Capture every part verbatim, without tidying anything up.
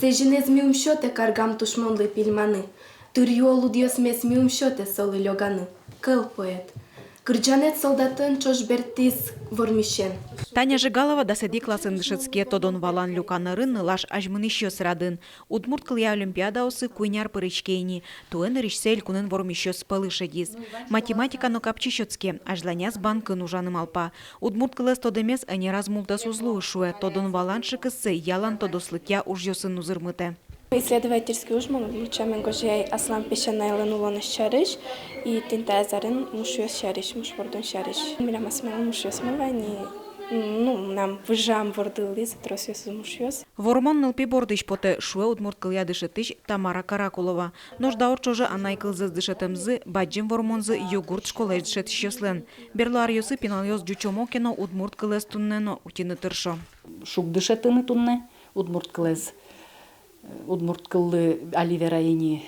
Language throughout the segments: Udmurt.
Сэзьынэз ми ум сётэ каргам тушмонлы пильманы, тыръюо лудъёсмес ми ум сётэ солы лёганы. Кӧл поэт. Кырӟанэз солдатэн ӵош бертӥз вормисен. Таня Жигалова дасэтӥ классын дышетске. Тодон-валан люкан арын нылаш азьмынӥсьёс радын. Удмурт кылъя олимпиадаосы куинь ар пыриське ини. Туэ нырысьсэ элькунын вормисьёс пӧлы шедиз. Математика но капчи сётске, азьланяз банкын ужаны малпа. Удмурт кылэз тодэмез ӧнераз мултэс уз луы, шуэ, тодон-валан шыкыссэ ялан тодослыкъя ужъёсын узырмытэ. Исследовательский уж мон удмурт сямен гожъяй аслам песянайлэн улонэз сярысь и тӥни та азьын мушъёс сярысь, муш вордон сярысь. Милям асьмелэн мушъёсмы вань ни, ну, мынам выжыям вордылӥз тросъёсыз мушъёс. Вормон нылпи бордысь потэ, шуэ удмурт кылъя дышетӥсь Тамара Каракулова. Нош даур ӵоже анай кылзэс дышетэмзы бадӟым вормонзы Югурт школаысь дышетӥсьёслэн. Берло аръёсы пиналъёс ӟучомо ке но, удмурт кылэз туннэ но утьыны тыршо. Шуг дышетыны туннэ удмурт кылэз. Удмурт кыллы али верай ини,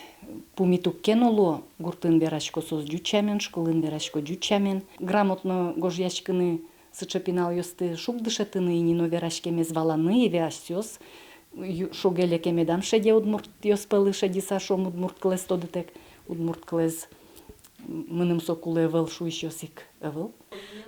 пумит уг ке но луо, гуртын верасько соос ӟуч сямен, школын верасько ӟуч сямен. Грамотно гожъяськыны сыӵе пиналъёсты шуг дышетыны ини, но вераськемез валаны, и вераськоз. Ю-, шуг-леке медам шеде удмуртъёс пӧлы шедьыса, шуом, удмурт кылэз тодытэк. Удмурт кылэз мыным со кулэ ӧвӧл шуисьёс ик ӧвӧл.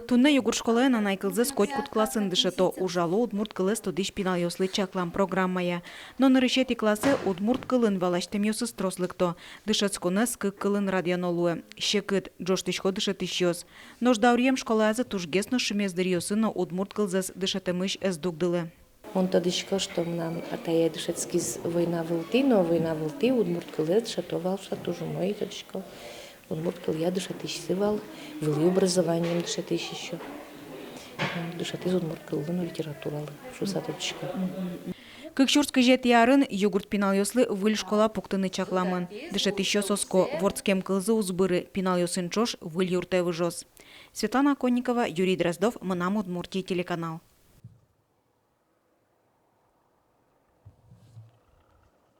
Туннэ Югурт школаын анай кылзэс котькуд классын дышето, ужало удмурт кылэз тодӥсь пиналъёслы чаклам программая. Но нырысетӥ классэ удмурт кылын валасьтэмъёсыз трос лыкто. Дышетсконэз кык кылын радъяно луэ. Секыт, ӝожтӥсько дышетӥсьёс. Нош дауръем школаязы тужгес но шимес дыръёсы но удмурт кылзэс дышетэмысь ӧз дугдылы. Мон тодӥсько, что мынам атае дышетскиз война вылтӥ, но война вылтӥ удмурт кылэз дышето вал шуса, туж умой, тодӥсько. Удмурт кылъя дышетӥсьсы вал, вылӥ образованиен дышетӥсь ещё. Дышетӥз удмурт кыллы но литературалы шуса, тодӥсько. Кык сюрс кызетӥ арын Югурт пиналъёслы выль школа пуктыны чакламын. Дышетӥсьёс оско, вордскем кылзы уз быры, пиналъёсын ӵош выль юртэ выжоз. Светлана Оконникова, Юрий Дроздов, «Мынам Удмуртие» телеканал.